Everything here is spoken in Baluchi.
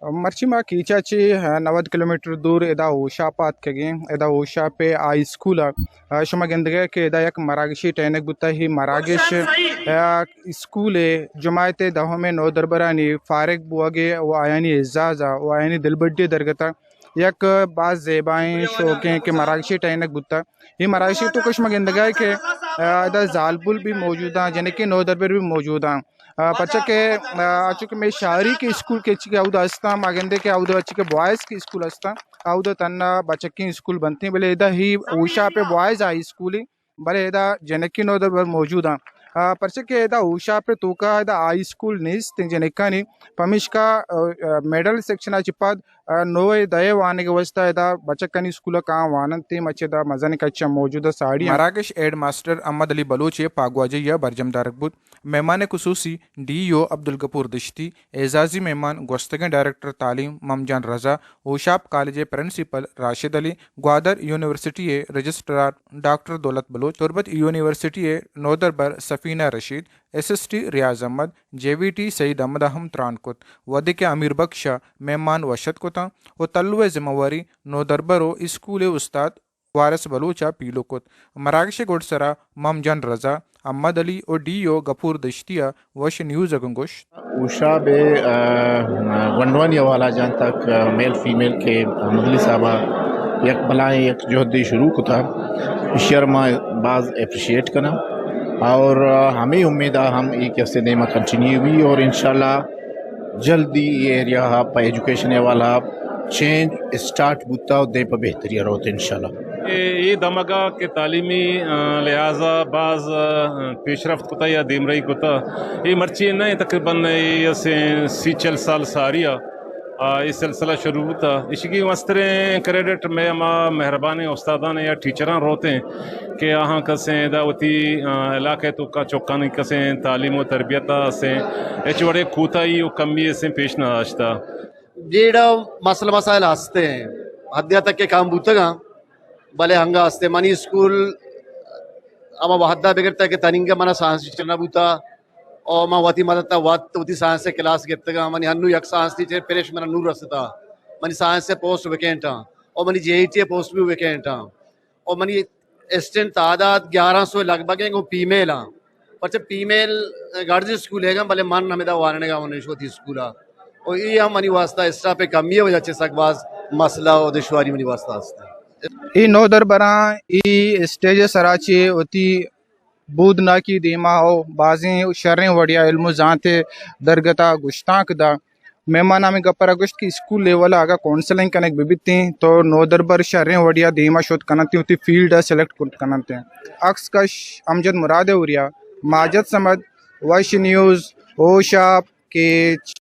مرچی ما کیچا چہ نود کلومیٹر دور ادا ہوشاپ ءَ آتکگیں۔ ادا ہوشاپ ءِ ہائی اسکول ءَ شما گندگئے کہ ادا یک مراگشے ٹہینگ بوتہ۔ اے مراگش اسکول ءِ جماعت دہم ءِ نودربرانی فارغ بوگ ءِ و آیانی اعزاز ءَ و آیانی دلبڈی ءِ درگت ءَ یک باز زیبائیں شوقیں کہ مراگشے ٹہینگ بوتہ۔ اے مراگشے توکا شما گندگئے کہ ادا زالبول بھی موجود آں، جنکیں نودربر بھی موجود آں۔ پرچا کہ چونکہ مئے شہری کہ اسکول کہ چی کہ اودا ہستاں، ما گندے کہ اودا چی کہ بوائز کہ اسکول ہستاں، اودا تنا بچکیں اسکول بنتیں، بلے ادا ہی ہوشاپ ءِ بوائز ہائی اسکول ایں، بلے ادا جنکیں نودربر موجود آں۔ پرچا کہ ادا ہوشاپ ءِ توکا ادا ہائی اسکول نیست جنکانی، پمیشکا مڈل سیکشن ءَ چہ پد نوئے دہے وانگ ءِ واسطہ ادا بچکانی اسکول ءَ کاں واننت، مچ ادا مزنیں کچ ءَ موجود ءُ ساڑی آں۔ مراگش ہیڈ ماسٹر احمد علی بلوچ ءِ پاگواجہی ءَ برجم دارگ بوت۔ مہمان خصوصی ڈی ای او عبدالغفور دشتی، اعزازی مہمان گوستگیں ڈائریکٹر تعلیم ممجان رضا، ہوشاپ کالج ءِ پرنسپل راشد علی، گوادر یونیورسٹی ءِ رجسٹرار ڈاکٹر دولت بلوچ، تربت یونیورسٹی ءِ نودربر سفینہ Rashid, S S T Riyaz احمد، جے وی ٹی سعید احمد ءَ ہم تران کت، وھدے کہ امیر بخش ءَ مہمان وش اتک کتاں و تلو ءِ ذمہ واری نودربر و اسکول ءِ استاد وارث بلوچ ءَ پیلو کت۔ مراگش ءِ گڈسرا ممجان رضا، احمد علی و ڈی او غفور دشتی ءَ وش نیوز ءَ گوں گوشت۔ ہوشاپ ءِ، آ، گونڈوانی حوالہ جان تک، آ، میل فیمیل کہ احمد علی صاحب ءَ یک بلائیں یک جہدے شروع کتا، ایشی ءَ را ما باز اپریشیٹ کناں اور، آ، ہمیں امید ءَ ہم اے کسے دیما کنٹینیو بی اور انشاءاللہ جلدی اے ایریا ءَ پہ ایجوکیشن ءِ حوالہ چینج اسٹارٹ بوتا و دیم پہ بہتری ءَ روت انشاءاللہ۔ اے، اے دمگ ءَ کہ تعلیمی، آ، لحاظ ءَ باز، آ، پیشرفت کتا یا دیمرئی کتا، اے مرچی نہ، تقریباً اے اسیں سی چل سال ساری ءَ، آ، اے سلسلہ شروع بوتا۔ اشی کہ مستریں کریڈٹ مئے ہما مہربانیں استادان یا ٹیچراں روتیں کہ آہاں کسیں ادا وتی، آ، علاقہ ءِ توکا چکانی کسیں تعلیم و تربیت ءَ اسیں ہچ وڑیں کوتاہی و کمی اسیں پیش نہ داشتا۔ جیڑہ مسئلہ مسائل ہستیں، حد حد تک کہ کام بوتگاں، بلے ہنگا ہستیں۔ منی اسکول ہما وھدا بگڑتا کہ تنینگہ منا سائنس ٹیچر نہ بوتا، اور من وتی مدد تا وت وتی سائنس کلاس گپتگاں۔ منی ہنو یک سائنس ٹیچر پریش منا نور رستا۔ منی سائنس پوسٹ ویکینٹ آں، اور منی جے ای ٹی پوسٹ بھی ویکینٹ آں، اور منی اسٹوڈنٹ تعداد گیارہ سو لگ بھگ ہیں، وہ فیمیل آں۔ پرچہ فیمیل گارڈز اسکول ہے گا، بلے من ہمیدا وارنے گا، انہیں شوتی اسکول آ۔ اور یہ ہم منی واسطہ اسٹاف کمی ہے، وجہ چہ سک باز مسئلہ اور دشواری منی واسطہ ہستا۔ اے نودربراں اے اسٹیج ءِ سرا چہ وتی بودناکی دیما او بازیں شریں وڑیا علم و زانت ءِ درگتا گشتانک دا۔ مہمان ہمے گپ ءَ را گوشت کہ اسکول لیول ءَ اگاں کونسلنگ کنگ بہ بیتیں تو نودربر شریں وڑیا دیما شت کننتیں، وتی فیلڈ ءَ سلیکٹ کت کننتیں۔ عکس کش امجد مراد ءِ اوریا، ماجد صمد، وش نیوز، ہوشاپ، کیچ۔